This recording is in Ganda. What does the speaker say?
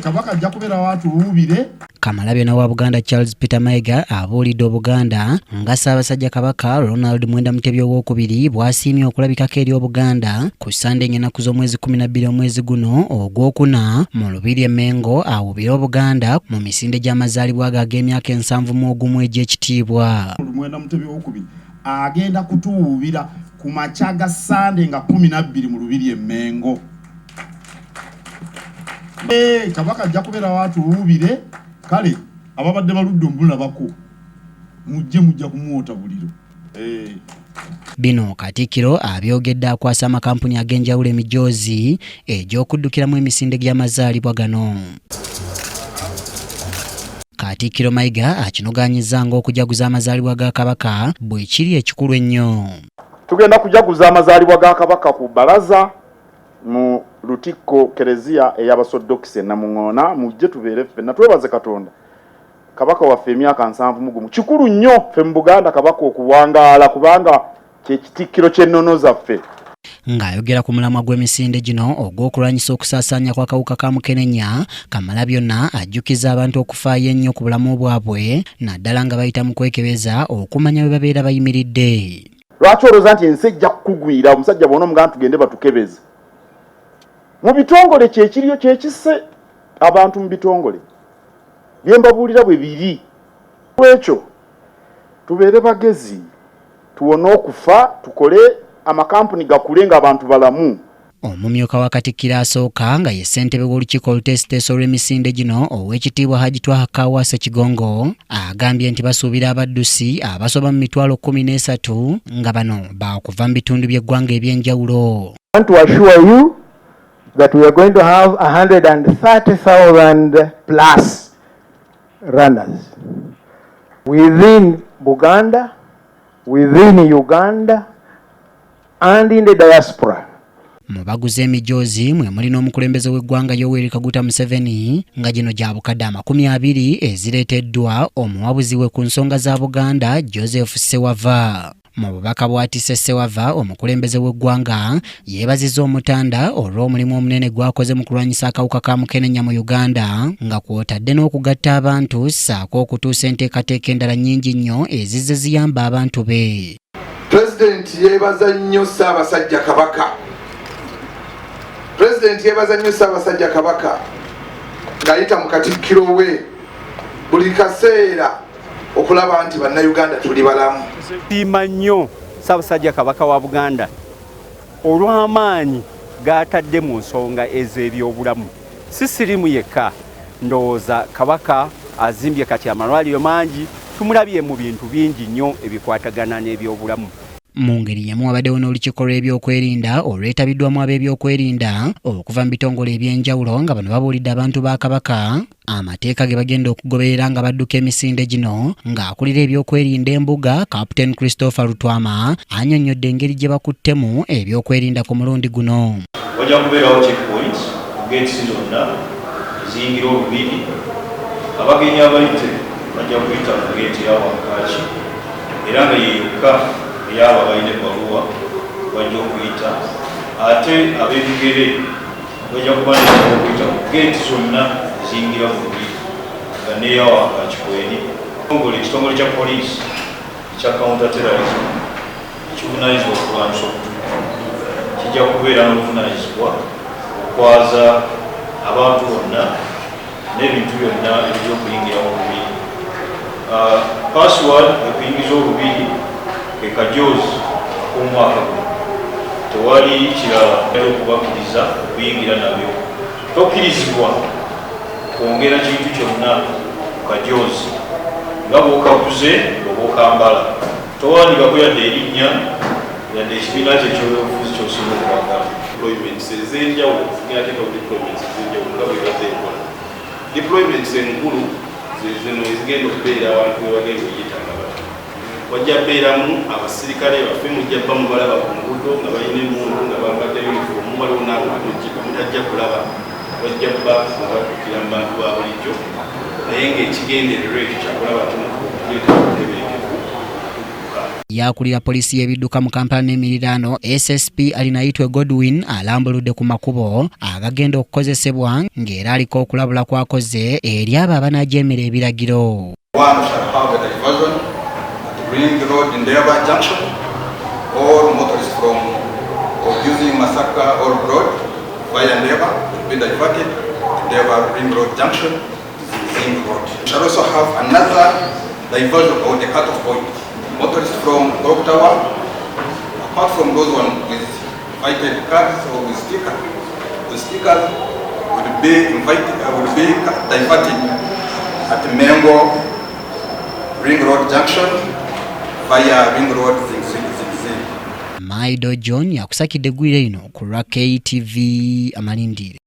Kabaka ajja kubeerawo atuwuubire. Kamalabyonna wa Buganda Charles Peter Mayiga abuulidde Obuganda nga Ssaabasajja Kabaka Ronald Mwenda Mutebi Owookubiri bw'asiimye okulabikako eri Obuganda ku Ssande ng'ennaku z'omwezi 12 omwezi guno Ogwokuna mu Lubiri e Mmengo awuubire Obuganda mu misinde gy'amazaalibwa ge ag'emyaka 71 egy'ekitiibwa. Mwenda Mutebi Owookubiri agenda kutuwuubira ku makya ga Ssande nga 12 mu Lubiri e Mmengo. Kabaka ajja kubeerawo atuwuubire. Kale ababadde baludde omulabako mujje, mujja kumwota buliro. Bino Katikkiro abyogedde akwasa amakampuni ag'enjawulo emijoozi egy'okuddukiramu emisinde gy'amazaalibwa gano. Katikkiro Mayiga akinogaanyizza ng'okujaguza amazaalibwa ga Kabaka bwe kiri ekikulu ennyo. Tugenda kujaguza amazaalibwa ga Kabaka ku bbalaza mu Lutikko Kereziya ey'Abasodokisi e Namuŋoona. Mujje tubeere ffenna twebaze Katonda Kabaka waffe emyaka 71. Kikulu nnyo ffe mu Buganda Kabaka okuwangaala, kubanga kyekitikkiro ky'ennono zaffe. Ng'ayogera ku mulamwa gw'emisinde gino ogw'okulwanyisa okusaasaanya kw'akawuka ka mukenenya, Kamalabyonna ajjukiza abantu okufaayo ennyo ku bulamu bwabwe, naddala nga bayita mu kwekebeza okumanya bwe babeera bayimiridde. Lwaki olowooza nti ensi ejja kukugwira omusajja bwona omugamba tugende batukebeze mu bitongole? Kyekiriyo kyekisse abantu mu bitongole byembabuulira bwe biri. Lwekyo tubeere bagezi, tuwone okufa, tukole amakampuni gakule ng'abantu balamu. Omumyuka wa Katikkiro asooka nga ye ssentebe w'olukiiko oluteesiteesi olw'emisinde gino, Oweekitiibwa Haji Twaha Kaawaase Kigongo, agambye nti basuubira abaddusi abasoba mu 13,000 nga bano baakuva mu bitundu by'eggwanga eby'enjawulo. I want to assure you that we are going to have 130,000 plus runners within Buganda, within Uganda, and in the diaspora. Mu baguze emijoozi mwe muli n'omukulembeze w'eggwanga Yoweri Kaguta Museveni, nga gino gya bukadde 20 ezireeteddwa omuwabuzi we ku nsonga za Buganda, Joseph Sewava. Mu bubaka bw'atisse Sewava, omukulembeze w'eggwanga yeebazizza Omutanda olw'omulimu omunene gw'akoze mu kulwanyisa akawuka ka mukenenya mu Uganda, nga kw'otadde n'okugatta abantu ssaako okutuusa enteekateeka endala nnyingi nnyo ezizze ziyamba abantu be. Pulezidenti yeebaza nnyo Ssaabasajja Kabaka. Pulezidenti yeebaza nnyo Ssaabasajja Kabaka ng'ayita mu Katikkiro we buli kaseera okulaba nti Bannayuganda tuli balamu. Siima nnyo Ssaabasajja Kabaka wa Buganda olw'amaanyi g'atadde mu nsonga ez'ebyobulamu. Si sirimu yekka, ndowooza Kabaka azimbye kati amalwaliro mangi, tumulabye mu bintu bingi nnyo ebikwatagana n'ebyobulamu. Mu ngeri y'emu wabaddewo n'olukiiko lw'ebyokwerinda olwetabiddwamu ab'ebyokwerinda okuva mu bitongole ebyenjawulo, nga bano babuulidde abantu ba Kabaka amateeka ge bagenda okugoberera nga badduka emisinde gino. Ng'akulira ebyokwerinda embuga, Captain Christopher Lutwama, annyonnyodde engeri gye bakuttemu ebyokwerinda ku mulundi guno. Wajja kubeerawo checkpoints ku gates zonna eziyingira Olubiri. Abagenyi abayite bajja kuyita ku gate ya Wankaaki, era nga ye yokka ey'abo abalina ebbaluwa bajja okuyita, ate ab'ebigere bajja kuba nekifo okuyita ku gate zonna eziyingira mu Lubiri, nga neya Wankaaki kweri. Ekitongole kya poliisi ekya counter terrorism ekivunanyizibwa okulwanyisa obutujju kijja kubeera n'obuvunanyizibwa okwaza abantu bonna n'ebintu byonna ebijja okuyingira mu Lubiri. Password ekuyingiza Olubiri ke kajoozi ak'omwaka guno, tewali kirala okubakkiriza okuyingira nabyo. Tokkirizibwa kwongera kintu kyonna ku kajoozi nga bw'okaguze oba okambala. Towandiikako yadde erinnya, yadde ekibiina kye eky'ebyobufuzi ky'osinga okwagala. Deployments ez'enjawulo, tugenda teekawo deployments ez'enjawulo nga bwebadde enkola. Deployments enkulu zino ezigenda okubeera awantu we bagenda oyita nga batono. Wajja beeramu abasirikale baffe, mujja bba mubalaba ku nguudo nga balina emundu, nga bambadde uniform. Waliwo naabo mutajja kulaba, bajja bba nga baddukira mu bantu ba bulijjo, naye ng'ekigendererwa ekyo kyakulaba nti mutuleeta obutebenkevu tudduka. Yakulira poliisi y'ebidduka mu Kampala n'emiriraano SSP Alinaitwe Godwin alambuludde ku makubo agagenda okukozesebwa ng'era aliko okulabula kwakoze eri abo abanaajeemera ebiragiro. One shall have a diversion at Ring Road Ndeeba Junction. All motorists from or using Masaka or Road via Ndeeba will be diverted to Ndeeba Ring Road Junction, Ring Road. We shall also have another diversion or the cutoff point. Motorists from Clock Tower, apart from those one with invited cards or with sticker, with stickers will be invited, will be diverted at Mengo Ring Road Junction via Ring Road Zing Zing Zing Zing. Maido John yakusakidde eggwire lino ku lwa KTV Amalindire.